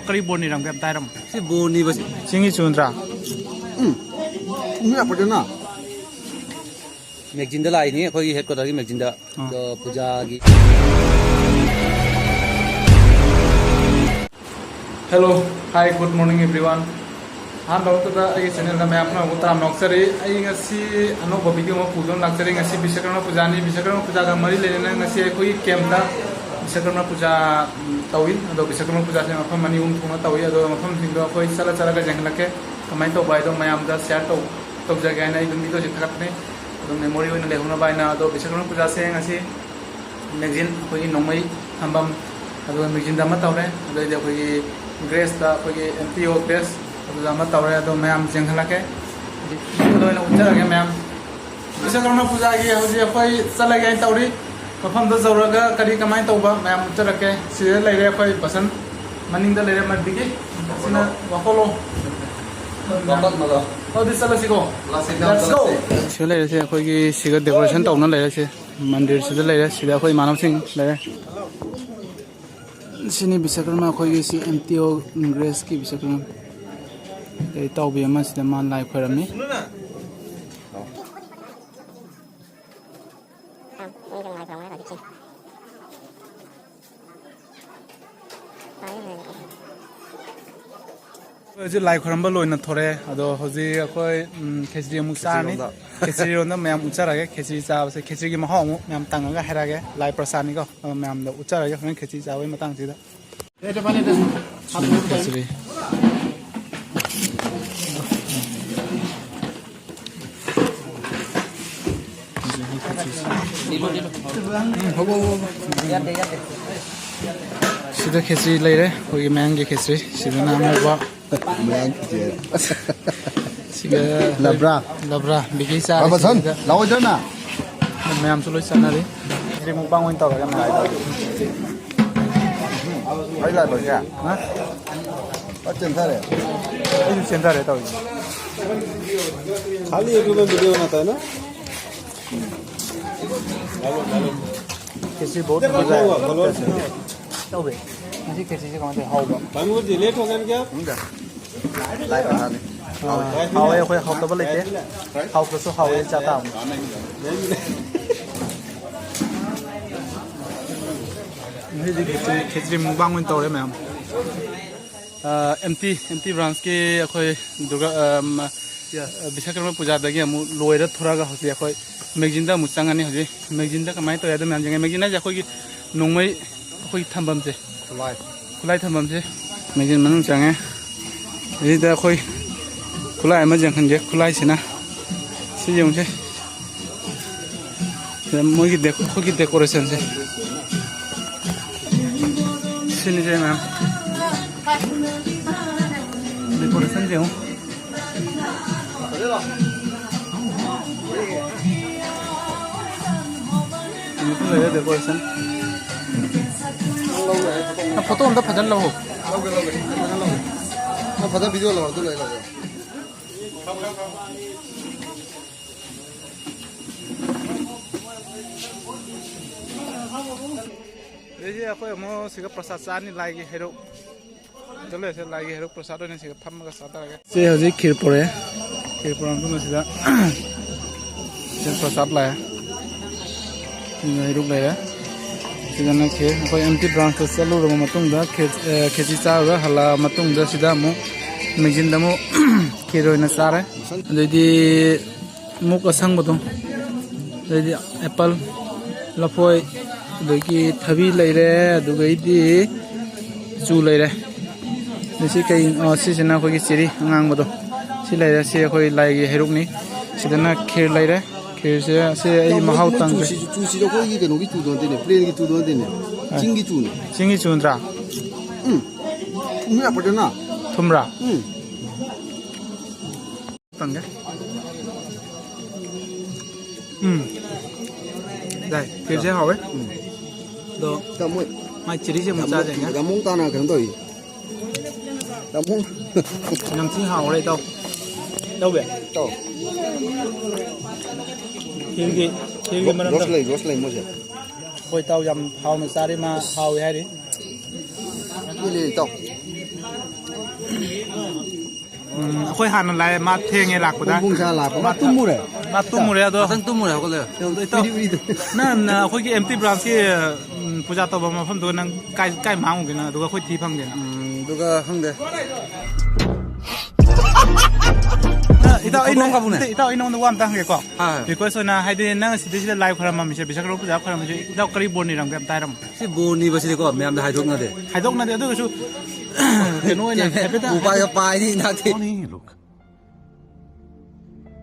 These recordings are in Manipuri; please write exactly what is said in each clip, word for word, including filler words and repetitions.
ꯀꯔꯤ ꯕꯣꯔ ꯅꯤꯔꯝꯒꯦ ꯑꯝꯇ ꯍꯥꯏꯔꯝꯃꯣ꯫ ꯁꯤ ꯕꯣꯔ ꯅꯤꯕꯁꯤ꯫ ꯆꯤꯡꯒꯤ ꯆꯨ ꯅꯠꯇ꯭ꯔꯥ? ꯎꯝ꯫ ꯃꯤ ꯌꯥꯝ ꯐꯖꯅ꯫ ꯃꯦꯒꯖꯤꯟꯗ ꯂꯥꯛꯏꯅꯤ, ꯑꯩꯈꯣꯏꯒꯤ ꯍꯦꯗ ꯀ꯭ꯋꯥꯇꯔꯒꯤ ꯃꯦꯒꯖꯤꯟꯗ꯫ ꯑꯥ꯫ ꯑꯗꯣ ꯄꯨꯖꯥꯒꯤ꯫ Hello, hi, good morning everyone. ꯑꯍꯥꯟꯕ ꯍꯧꯔꯛꯄꯗ ꯑꯩꯒꯤ ꯆꯦꯅꯦꯜꯗ ꯃꯌꯥꯝ ꯄꯨꯝꯅꯃꯛꯄꯨ ꯇꯔꯥꯝꯅ ꯑꯣꯛꯆꯔꯤ꯫ ꯑꯩ ꯉꯁꯤ ꯑꯅꯧꯕ ꯚꯤꯗꯤꯑꯣ ꯑꯃ ꯄꯨꯗꯨꯅ ꯂꯥꯛꯆꯔꯤ꯫ ꯉꯁꯤ ꯕꯤꯁꯀꯔꯃ ꯄꯨꯖꯥꯅꯤ꯫ ꯕꯤꯁꯀꯔꯃ ꯄꯨꯖꯥꯒ ꯃꯔꯤ ꯂꯩꯅꯅ ꯉꯁꯤ ꯑꯩꯈꯣꯏꯒꯤ ꯀꯦꯝꯞꯇ ꯕꯤꯁꯀꯔꯃ ꯄꯨꯖꯥ, ꯎꯝ, ꯇꯧꯏ꯫ ꯑꯗꯣ ꯕꯤꯁꯀꯔꯃ ꯄꯨꯖꯥꯁꯦ ꯃꯐꯝ ꯑꯅꯤ ꯑꯍꯨꯝ ꯊꯣꯛꯅ ꯇꯧꯏ꯫ ꯑꯗꯣ ꯃꯐꯝꯁꯤꯡꯗꯣ ꯑꯩꯈꯣꯏ ꯆꯠꯂ ꯆꯠꯂꯒ ꯌꯦꯡꯍꯜꯂꯛꯀꯦ꯫ ꯀꯃꯥꯏꯅ ꯇꯧꯕ ꯍꯥꯏꯗꯣ ꯃꯌꯥꯝꯗ ꯁꯤꯌꯥꯔ ꯇꯧ-, ꯇꯧꯖꯒꯦ ꯍꯥꯏꯅ ꯑꯩ ꯑꯗꯨꯝ ꯚꯤꯗꯤꯑꯣꯁꯦ ꯊꯥꯒꯠꯄꯅꯦ꯫ ꯑꯗꯨꯝ ꯃꯦꯃꯣꯔꯤ ꯑꯣꯏꯅ ꯂꯩꯍꯧꯅꯕ ꯍꯥꯏꯅ꯫ ꯑꯗꯣ ꯕꯤꯁꯀꯔꯃ ꯄꯨꯖꯥꯁꯦ ꯉꯁꯤ ꯃꯦꯒꯖꯤꯟ ꯑꯩꯈꯣꯏꯒꯤ ꯅꯣꯡꯃꯩ ꯊꯝꯐꯝ, ꯑꯗꯨꯒ ꯃꯦꯒꯖꯤꯟꯗ ꯑꯃ ꯇꯧꯔꯦ꯫ ꯑꯗꯩꯗꯤ ꯑꯩꯈꯣꯏꯒꯤ ꯒ꯭ꯔꯦꯁꯇ, ꯑꯩꯈꯣꯏꯒꯤ ꯑꯦꯝ ꯄꯤ ꯑꯣ ꯒ꯭ꯔꯦꯁ, ꯑꯗꯨꯗ ꯑꯃ ꯇꯧꯔꯦ꯫ ꯑꯗꯣ ꯃꯌꯥꯝ ꯌꯦꯡꯍꯜꯂꯛꯀꯦ꯫ ꯍꯧꯖꯤꯛ ꯚꯤꯗꯤꯑꯣꯗ ꯑꯣꯏꯅ ꯎꯠꯆꯔꯒꯦ ꯃꯌꯥꯝ꯫ ꯕꯤꯁꯀꯔꯃ ꯄꯨꯖꯥꯒꯤ ꯍꯧꯖꯤꯛ ꯑꯩꯈꯣꯏ ꯆꯠꯂꯒꯦ ꯍꯥꯏꯅ ꯇꯧꯔꯤ꯫ ꯃꯐꯝꯗ ꯌꯧꯔꯒ ꯀꯔꯤ ꯀꯃꯥꯏꯅ ꯇꯧꯕ ꯃꯌꯥꯝ ꯎꯠꯆꯔꯛꯀꯦ꯫ ꯁꯤꯗ ꯂꯩꯔꯦ ꯑꯩꯈꯣꯏ ꯕꯁꯟ, ꯃꯅꯤꯡꯗ ꯂꯩꯔꯦ ꯃꯟꯗꯤꯔꯒꯤ꯫ ꯁꯤꯅ ꯋꯥꯀꯣꯂꯣ꯫ ꯑꯗꯨꯗꯤ ꯆꯠꯂꯁꯤꯀꯣ꯫ Let's go꯫ ꯁꯤꯗ ꯂꯩꯔꯤꯁꯦ ꯑꯩꯈꯣꯏꯒꯤ ꯁꯤꯒ ꯗꯦꯀꯣꯔꯦꯁꯟ ꯇꯧꯅ ꯂꯩꯔꯤꯁꯦ꯫ ꯃꯟꯗꯤꯔꯁꯤꯗ ꯂꯩꯔꯦ꯫ ꯁꯤꯗ ꯑꯩꯈꯣꯏ ꯏꯃꯥꯟꯅꯕꯁꯤꯡ ꯂꯩꯔꯦ꯫ ꯁꯤꯅꯤ ꯕꯤꯁꯀꯔꯃ, ꯑꯩꯈꯣꯏꯒꯤ ꯁꯤ ꯑꯦꯝ ꯇꯤ ꯑꯣ ꯒ꯭ꯔꯦꯁꯀꯤ ꯕꯤꯁꯀꯔꯃ꯫ ꯑꯗꯩ ꯏꯇꯥꯎꯕꯤ ꯑꯃ ꯁꯤꯗ ꯃꯥ ꯂꯥꯏ ꯈꯣꯏꯔꯝꯃꯤ꯫ ꯍꯧꯖꯤꯛ ꯂꯥꯏ ꯈꯣꯏꯔꯝꯕ ꯂꯣꯏꯅ ꯊꯣꯔꯛꯑꯦ꯫ ꯑꯗꯣ ꯍꯧꯖꯤꯛ ꯑꯩꯈꯣꯏ, ꯎꯝ, ꯈꯦꯆ꯭ꯔꯤ ꯑꯃꯨꯛ ꯆꯥꯔꯅꯤ꯫ ꯈꯦꯆ꯭ꯔꯤꯔꯣꯝꯗ꯫ ꯈꯦꯆ꯭ꯔꯤꯔꯣꯝꯗ ꯃꯌꯥꯝ ꯎꯠꯆꯔꯒꯦ꯫ ꯈꯦꯆ꯭ꯔꯤ ꯆꯥꯕꯁꯦ, ꯈꯦꯆ꯭ꯔꯤꯒꯤ ꯃꯍꯥꯎ ꯑꯃꯨꯛ ꯃꯌꯥꯝ ꯇꯪꯉꯒ ꯍꯥꯏꯔꯛꯑꯒꯦ꯫ ꯂꯥꯏ ꯄ꯭ꯔꯁꯥꯗꯅꯤꯀꯣ꯫ ꯑꯗꯣ ꯃꯌꯥꯝꯗ ꯎꯠꯆꯔꯒꯦ ꯍꯣꯔꯦꯟ ꯈꯦꯆ꯭ꯔꯤ ꯆꯥꯕꯒꯤ ꯃꯇꯥꯡꯁꯤꯗ꯫ ꯈꯦꯆ꯭ꯔꯤ꯫ ꯁꯤꯗ ꯈꯦꯆ꯭ꯔꯤ ꯂꯩꯔꯦ, ꯑꯩꯈꯣꯏꯒꯤ ꯃꯌꯥꯡꯒꯤ ꯈꯦꯆ꯭ꯔꯤ꯫ ꯁꯤꯗꯅ ꯑꯉꯧꯕ꯫ ꯃꯌꯥꯡ ꯈꯦꯆ꯭ꯔꯤ꯫ ꯁꯤꯒ ꯂꯕ꯭ꯔꯥ? ꯂꯕ꯭ꯔꯥ꯫ ꯕꯤꯀꯤ ꯆꯥꯔꯦ ꯕꯥꯕꯥꯁꯟ, ꯁꯤꯗ꯫ ꯂꯥꯛꯑꯣꯏꯗ꯭ꯔꯣ ꯅꯪ? ꯃꯌꯥꯝꯁꯨ ꯂꯣꯏ ꯆꯠꯅꯔꯤ꯫ ꯁꯤꯗꯤ ꯃꯨꯛꯕꯥꯡ ꯑꯣꯏꯅ ꯇꯧꯔꯒꯦ ꯃꯌꯥꯝ꯫ ꯑꯩ ꯂꯥꯛꯄꯁꯦ? ꯍꯥ? ꯑ, ꯆꯦꯟꯊꯔꯦ꯫ ꯑꯩꯁꯨ ꯆꯦꯟꯊꯔꯦ ꯇꯧꯔꯤꯁꯦ꯫ खाली एक में वीडियो बनाता है ना? ꯈꯦꯆ꯭ꯔꯤ ꯕꯣꯠ ꯇꯧꯋꯦ꯫ ꯉꯁꯤ ꯈꯦꯆꯤꯁꯦ ꯀꯃꯥꯏꯅ ꯇꯧꯋꯤ? ꯍꯥꯎꯕ꯭ꯔꯣ? ꯈꯪꯗꯦ꯫ ꯂꯥꯏ ꯄ꯭ꯔꯁꯥꯗꯅꯤ꯫ ꯑꯥ, ꯍꯥꯎꯋꯦ, ꯑꯩꯈꯣꯏ ꯍꯥꯎꯇꯕ ꯂꯩꯇꯦ꯫ ꯍꯥꯎꯇ꯭ꯔꯁꯨ ꯍꯥꯎꯋꯦ, ꯆꯥ ꯇꯥꯕꯅꯤ꯫ ꯉꯁꯤꯗꯤ ꯈꯦꯆ꯭ꯔꯤ, ꯈꯦꯆ꯭ꯔꯤ ꯃꯨꯛꯕꯥꯡ ꯑꯣꯏꯅ ꯇꯧꯔꯦ ꯃꯌꯥꯝ꯫ ꯑꯥ, ꯑꯦꯝ ꯇꯤ, ꯑꯦꯝ ꯇꯤ ꯕ꯭ꯔꯥꯟꯁꯀꯤ ꯑꯩꯈꯣꯏ ꯗꯨꯔꯒꯥ, ꯑꯥ, ꯃ-, ꯑꯥ, ꯕꯤꯁꯀꯔꯃ ꯄꯨꯖꯥꯗꯒꯤ ꯑꯃꯨꯛ ꯂꯣꯏꯔ ꯊꯣꯔꯛꯑꯒ ꯍꯧꯖꯤꯛ ꯑꯩꯈꯣꯏ ꯃꯦꯒꯖꯤꯟꯗ ꯑꯃꯨꯛ ꯆꯪꯉꯅꯤ꯫ ꯍꯧꯖꯤꯛ ꯃꯦꯒꯖꯤꯟꯗ ꯀꯃꯥꯏꯅ ꯇꯧꯋꯦ ꯑꯗꯨ ꯃꯌꯥꯝ ꯌꯦꯡꯉꯦ꯫ ꯃꯦꯒꯖꯤꯟ ꯍꯥꯏꯁꯦ ꯑꯩꯈꯣꯏꯒꯤ ꯅꯣꯡꯃꯩ ꯑꯩꯈꯣꯏꯒꯤ ꯊꯝꯐꯝꯁꯦ꯫ ꯈꯨꯠꯂꯥꯏ꯫ ꯈꯨꯠꯂꯥꯏ ꯊꯝꯐꯝꯁꯦ꯫ ꯃꯦꯒꯖꯤꯟ ꯃꯅꯨꯡ ꯆꯪꯉꯦ꯫ ꯑꯁꯤꯗ ꯑꯩꯈꯣꯏ ꯈꯨꯠꯂꯥꯏ ꯑꯃ ꯌꯦꯡꯍꯟꯒꯦ꯫ ꯈꯨꯠꯂꯥꯏꯁꯤꯅ ꯁꯤ ꯌꯦꯡꯉꯨꯁꯦ꯫ ꯁꯤꯗ ꯃꯣꯏꯒꯤ ꯗꯦꯀꯣ-, ꯑꯩꯈꯣꯏꯒꯤ ꯗꯦꯀꯣꯔꯦꯁꯟꯁꯦ꯫ ꯁꯤꯅꯤꯁꯦ ꯃꯌꯥꯝ꯫ ꯗꯦꯀꯣꯔꯦꯁꯟꯁꯦ ꯌꯦꯡꯉꯨ꯫ ꯁꯤꯗꯁꯨ ꯂꯩꯔꯦ ꯗꯦꯀꯣꯔꯦꯁꯟ꯫ ꯅꯪ ꯐꯣꯇꯣ ꯑꯝꯇ ꯐꯖꯅ ꯂꯧꯍꯧ꯫ ꯂꯧꯒꯦ, ꯂꯧꯒꯦ꯫ ꯐꯖꯅ ꯂꯧꯒꯦ꯫ ꯅꯪ ꯐꯖꯅ ꯚꯤꯗꯤꯑꯣ ꯂꯧꯔꯣ, ꯑꯗꯨ ꯂꯣꯏꯔ ꯂꯧꯒꯦ꯫ ꯑꯗꯩꯗꯤ ꯑꯩꯈꯣꯏ ꯑꯃꯨꯛ ꯁꯤꯒ ꯄ꯭ꯔꯁꯥꯗ ꯆꯥꯅꯤ, ꯂꯥꯏꯒꯤ ꯍꯩꯔꯨꯛ꯫ ꯆꯠꯂꯁꯦ, ꯂꯥꯏꯒꯤ ꯍꯩꯔꯨꯛ ꯄ꯭ꯔꯁꯥꯗ ꯑꯣꯏꯅ ꯁꯤꯒ ꯐꯝꯃꯒ ꯆꯥꯊꯔꯒꯦ꯫ ꯁꯤ ꯍꯧꯖꯤꯛ ꯈꯤꯔ ꯄꯨꯔꯛꯑꯦ꯫ ꯈꯤꯔ ꯄꯨꯔꯛꯑ ꯃꯇꯨꯡꯗ ꯁꯤꯗ, ꯁꯤꯗ ꯄ꯭ꯔꯁꯥꯗ ꯂꯥꯛꯑꯦ꯫ ꯁꯤꯗ ꯍꯩꯔꯨꯛ ꯂꯩꯔꯦ꯫ ꯁꯤꯗꯅ ꯈꯤꯔ꯫ ꯑꯩꯈꯣꯏ ꯑꯦꯝ ꯇꯤ ꯕ꯭ꯔꯥꯟꯁꯇ ꯆꯠꯂꯨꯔꯕ ꯃꯇꯨꯡꯗ ꯈꯦ-, ꯑ, ꯈꯦꯆꯤ ꯆꯥꯔꯨꯔ ꯍꯜꯂꯛꯑ ꯃꯇꯨꯡꯗ ꯁꯤꯗ ꯑꯃꯨꯛ ꯃꯦꯒꯖꯤꯟꯗ ꯑꯃꯨꯛ ꯈꯤꯔ ꯑꯣꯏꯅ ꯆꯥꯔꯦ꯫ ꯑꯗꯩꯗꯤ ꯃꯨꯛ ꯑꯁꯪꯕꯗꯣ, ꯑꯗꯩꯗꯤ ꯑꯦꯄꯜ, ꯂꯐꯣꯏ, ꯑꯗꯒꯤ ꯊꯕꯤ ꯂꯩꯔꯦ, ꯑꯗꯨꯒꯩꯗꯤ ꯆꯨ ꯂꯩꯔꯦ꯫ ꯑꯗꯩ ꯁꯤ ꯀꯩ, ꯑ, ꯁꯤꯁꯤꯅ ꯑꯩꯈꯣꯏꯒꯤ ꯆꯦꯔꯤ ꯑꯉꯥꯡꯕꯗꯣ, ꯁꯤ ꯂꯩꯔꯦ꯫ ꯁꯤ ꯑꯩꯈꯣꯏ ꯂꯥꯏꯒꯤ ꯍꯩꯔꯨꯛꯅꯤ꯫ ꯁꯤꯗꯅ ꯈꯤꯔ ꯂꯩꯔꯦ꯫ ꯈꯤꯔꯁꯦ, ꯁꯤ ꯑꯩ ꯌꯥꯝ ꯃꯍꯥꯎ ꯃꯣꯏ ꯇꯪꯒꯦ꯫ ꯆꯨꯁꯤꯁꯨ, ꯆꯨꯁꯤꯁꯨ ꯑꯩꯈꯣꯏꯒꯤ ꯀꯩꯅꯣꯒꯤ ꯆꯨꯗꯣ ꯅꯠꯇꯦꯅꯦ, ꯄ꯭ꯂꯦꯟꯒꯤ ꯆꯨꯗꯣ ꯅꯠꯇꯦꯅꯦ, ꯑ꯫ ꯆꯤꯡꯒꯤ ꯆꯨꯅꯦ꯫ ꯆꯤꯡꯒꯤ ꯆꯨ ꯅꯠꯇ꯭ꯔꯥ? ꯎꯝ꯫ ꯊꯨꯝꯃꯤ ꯌꯥꯝ ꯐꯖꯅ꯫ ꯊꯨꯝꯕ꯭ꯔꯥ? ꯎꯝ꯫ ꯇꯪꯒꯦ꯫ ꯎꯝ꯫ ꯌꯥꯏ, ꯈꯦꯔꯁꯦ ꯍꯥꯎꯋꯦ꯫ ꯎꯝ꯫ ꯑꯗꯣ ꯇꯥꯃꯣ, ꯃꯥꯏ ꯆꯤꯂꯤꯁꯦ ꯑꯃꯨꯛ ꯌꯥꯝ ꯆꯥꯖꯒꯦ꯫ ꯌꯥꯝ ꯃꯑꯣꯡ ꯇꯥꯅ ꯀꯩꯅꯣ ꯇꯧꯏ꯫ ꯌꯥꯝ ꯃꯑꯣꯡ ꯌꯥꯝ ꯊꯤ ꯍꯥꯎꯔꯦ, ꯏꯇꯥꯎ꯫ ꯏꯇꯥꯎꯕꯤ꯫ ꯏꯇꯥꯎ꯫ ꯈꯦꯔꯒꯤ, ꯈꯦꯔꯒꯤ ꯔꯣ-, ꯃꯔꯝꯗ꯫ ꯔꯣꯁ ꯂꯩ, ꯔꯣꯁ ꯂꯩ ꯃꯣꯏꯁꯦ꯫ ꯍꯣꯏ, ꯏꯇꯥꯎ ꯌꯥꯝ ꯍꯥꯎꯅ ꯆꯥꯔꯦ, ꯃꯥ ꯍꯥꯎꯋꯦ ꯍꯥꯏꯔꯤ꯫ ꯂꯩ, ꯏꯇꯥꯎ꯫ ꯎꯝ, ꯑꯩꯈꯣꯏ ꯍꯥꯟꯅ ꯂꯥꯛꯑꯦ, ꯃꯥ ꯊꯦꯡꯉꯦ ꯂꯥꯛꯄꯗ꯫ ꯄꯨꯡ ꯁꯥ ꯂꯥꯛꯄ꯫ ꯃꯥ ꯇꯨꯝꯃꯨꯔꯦ꯫ ꯃꯥ ꯇꯨꯝꯃꯨꯔꯦ, ꯑꯗꯣ ꯉꯥꯛꯇꯪ ꯇꯨꯝꯃꯨꯔꯦ, ꯍꯧꯒꯠꯂꯦ꯫ ꯏꯇꯥꯎ, ꯎꯏꯔꯤ, ꯎꯏꯔꯤ꯫ ꯅꯪ, ꯅꯪ ꯑꯩꯈꯣꯏꯒꯤ ꯑꯦꯝꯇꯤ ꯕ꯭ꯔꯥꯟꯁꯀꯤ, ꯎꯝ, ꯄꯨꯖꯥ ꯇꯧꯕ ꯃꯐꯝꯗꯨ ꯅꯪ ꯀꯥꯏ, ꯀꯥꯏ ꯃꯥꯡꯉꯨꯒꯦ ꯅꯪ? ꯑꯗꯨꯒ ꯑꯩꯈꯣꯏ ꯊꯤ ꯐꯪꯗꯦꯅ꯫ ꯎꯝ, ꯑꯗꯨꯒ ꯈꯪꯗꯦ꯫ ꯅꯪ, ꯏꯇꯥꯎ, ꯑꯩ ꯅꯪ-, ꯀꯥꯕꯨꯅꯦ? ꯏꯇꯥꯎ, ꯑꯩ ꯅꯉꯣꯟꯗ ꯋꯥ ꯑꯝꯇ ꯍꯪꯒꯦꯀꯣ꯫ ꯍꯥꯏ, ꯍꯥꯏ꯫ ꯔꯤꯀ꯭ꯋꯦꯁ ꯑꯣꯏꯅ, ꯍꯥꯏꯗꯤ, ꯅꯪ ꯁꯤꯗꯩꯁꯤꯗ ꯂꯥꯏ ꯈꯣꯏꯔꯝꯃꯝꯃꯤꯁꯦ, ꯕꯤꯁꯀꯔꯃ ꯄꯨꯖꯥ ꯈꯣꯏꯔꯝꯃꯤꯁꯦ, ꯏꯇꯥꯎ, ꯀꯔꯤ ꯕꯣꯔ ꯅꯤꯔꯝꯒꯦ ꯑꯝꯇ ꯍꯥꯏꯔꯝꯃꯣ꯫ ꯁꯤ ꯕꯣꯔ ꯅꯤꯕꯁꯤꯗꯤꯀꯣ, ꯃꯌꯥꯝꯗ ꯍꯥꯏꯗꯣꯛꯅꯗꯦ꯫ ꯍꯥꯏꯗꯣꯛꯅꯗꯦ, ꯑꯗꯨ ꯑꯣꯏꯔꯁꯨ, ꯀꯩꯅꯣ ꯑꯣꯏꯅ ꯍꯥꯏꯐꯦꯠꯇ ꯎꯄꯥꯏꯒ ꯄꯥꯏꯅꯤ ꯏꯅꯥꯛꯇꯤ꯫ कौन है ये लोग?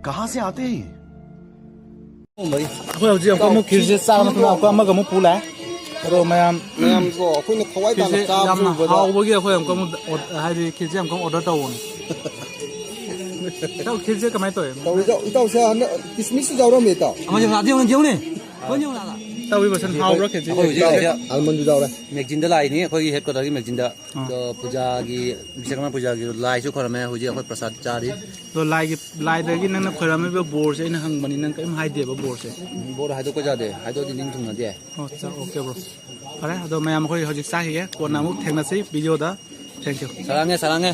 कहाँ से आते हैं ये? ꯑꯩꯈꯣꯏ ꯍꯧꯖꯤꯛ ꯑꯃꯨꯛꯀ ꯑꯃꯨꯛ ꯈꯤꯔꯁꯦ ꯆꯥꯕ ꯃꯇꯝꯗ ꯑꯃꯨꯛꯀ ꯑꯃꯒ ꯑꯃꯨꯛ ꯄꯨ ꯂꯥꯛꯑꯦ꯫ ꯑꯗꯣ ꯃꯌꯥꯝ ꯃꯌꯥꯝꯀꯣ, ꯑꯩꯈꯣꯏꯅ ꯊꯋꯥꯏ ꯇꯥꯅ ꯈꯤꯔꯁꯦ ꯆꯥꯕꯁꯦ ꯌꯥꯝꯅ ꯎꯕꯗ ꯍꯥꯎꯕꯒꯤ ꯑꯩꯈꯣꯏ ꯑꯃꯨꯛꯀ ꯑꯃꯨꯛ ꯑꯣ-, ꯍꯥꯏꯗꯤ ꯈꯤꯔꯁꯦ ꯑꯃꯨꯛꯀ ꯑꯃꯨꯛ ꯑꯣꯔꯗꯔ ꯇꯧꯕꯅꯤ꯫ ꯏꯇꯥꯎ, ꯈꯤꯔꯁꯦ ꯀꯃꯥꯏꯅ ꯇꯧꯋꯦ? ꯇꯧꯔꯤ, ꯏꯇꯥꯎ, ꯏꯇꯥꯎꯁꯦ ꯍꯟꯗꯛ ꯀꯤꯁꯃꯤꯁꯁꯨ ꯌꯥꯎꯔꯝꯃꯦ, ꯏꯇꯥꯎ꯫ ꯑꯃꯁꯦ ꯌꯦꯡꯉꯨꯅꯦ, ꯌꯦꯡꯉꯨꯅꯦ꯫ ꯇꯧꯔꯤꯕ ꯁꯟ ꯍꯥꯎꯕ꯭ꯔꯥ ꯈꯦꯆꯤ? ꯑꯩꯈꯣꯏ ꯍꯧꯖꯤꯛ ꯍꯧꯖꯤꯛ ꯑꯜꯃꯟꯗꯨ ꯌꯥꯎꯔꯦ꯫ ꯃꯦꯛꯖꯤꯟꯗ ꯂꯥꯛꯏꯅꯤ, ꯑꯩꯈꯣꯏꯒꯤ ꯍꯦꯗ ꯀ꯭ꯋꯥꯇꯔꯒꯤ ꯃꯦꯛꯖꯤꯟꯗ꯫ ꯑꯥ꯫ ꯑꯗꯣ ꯄꯨꯖꯥꯒꯤ, ꯕꯤꯁꯀꯔꯃ ꯄꯨꯖꯥꯒꯤ ꯂꯥꯏꯁꯨ ꯈꯣꯏꯔꯝꯃꯦ, ꯍꯧꯖꯤꯛ ꯑꯩꯈꯣꯏ ꯄ꯭ꯔꯁꯥꯗ ꯆꯥꯔꯤ꯫ ꯑꯗꯣ ꯂꯥꯏꯒꯤ, ꯂꯥꯏꯗꯒꯤ ꯅꯪꯅ ꯈꯣꯏꯔꯝꯃꯤꯕ ꯕꯣꯔꯁꯦ ꯑꯩꯅ ꯍꯪꯕꯅꯤ, ꯅꯪ ꯀꯔꯤꯝ ꯍꯥꯏꯗꯦꯕ ꯕꯣꯔꯁꯦ꯫ ꯎꯝ, ꯕꯣꯔ ꯍꯥꯏꯗꯣꯛꯄ ꯌꯥꯗꯦ, ꯍꯥꯏꯗꯣꯛꯑꯗꯤ ꯅꯤꯡ ꯊꯨꯡꯅꯗꯦ꯫ ꯑꯣ, ꯑꯠꯆꯥ, ꯑꯣꯀꯦ, ꯕ꯭ꯔꯣ꯫ ꯐꯔꯦ, ꯑꯗꯣ ꯃꯌꯥꯝ ꯑꯩꯈꯣꯏ ꯍꯧꯖꯤꯛ ꯆꯥꯈꯤꯒꯦ, ꯀꯣꯟꯅ ꯑꯃꯨꯛ ꯊꯦꯡꯅꯁꯤ ꯚꯤꯗꯤꯑꯣꯗ꯫ Thank you. ꯁꯔꯥꯡꯉꯦ, ꯁꯔꯥꯡꯉꯦ꯫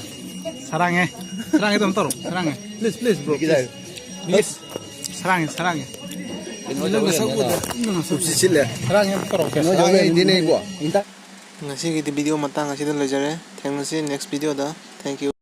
ꯁꯔꯥꯡꯉꯦ꯫ ꯁꯔꯥꯡꯉꯦ ꯑꯗꯨꯝ ꯇꯧꯔꯣ, ꯁꯔꯥꯡꯉꯦ꯫ Please, please, bro, please. Please. ꯁꯔꯥꯡꯉꯦ, ꯁꯔꯥꯡꯉꯦ꯫ ꯀꯩꯅꯣ ꯇꯧ ꯂꯩꯔꯝꯃꯦꯗ꯫ ꯅꯪ ꯅꯁꯛ ꯎꯗꯦ꯫ ꯁꯔꯥꯡꯉꯦ ꯑꯗꯨꯝ ꯇꯧꯔꯣ, okay. ꯀꯩꯅꯣ ꯇꯧ ꯂꯩꯔꯝꯃꯦ꯫ ꯁꯔꯥꯡꯉꯦ ꯑꯩꯗꯤꯅꯦ ꯏꯕꯣ꯫ ꯏꯟꯇ- ꯉꯁꯤꯒꯤꯗꯤ ꯚꯤꯗꯤꯑꯣ ꯃꯇꯥꯡ ꯑꯁꯤꯗ ꯂꯣꯏꯖꯔꯦ꯫ ꯊꯦꯡꯅꯁꯤ next ꯚꯤꯗꯤꯑꯣꯗ꯫ Thank you.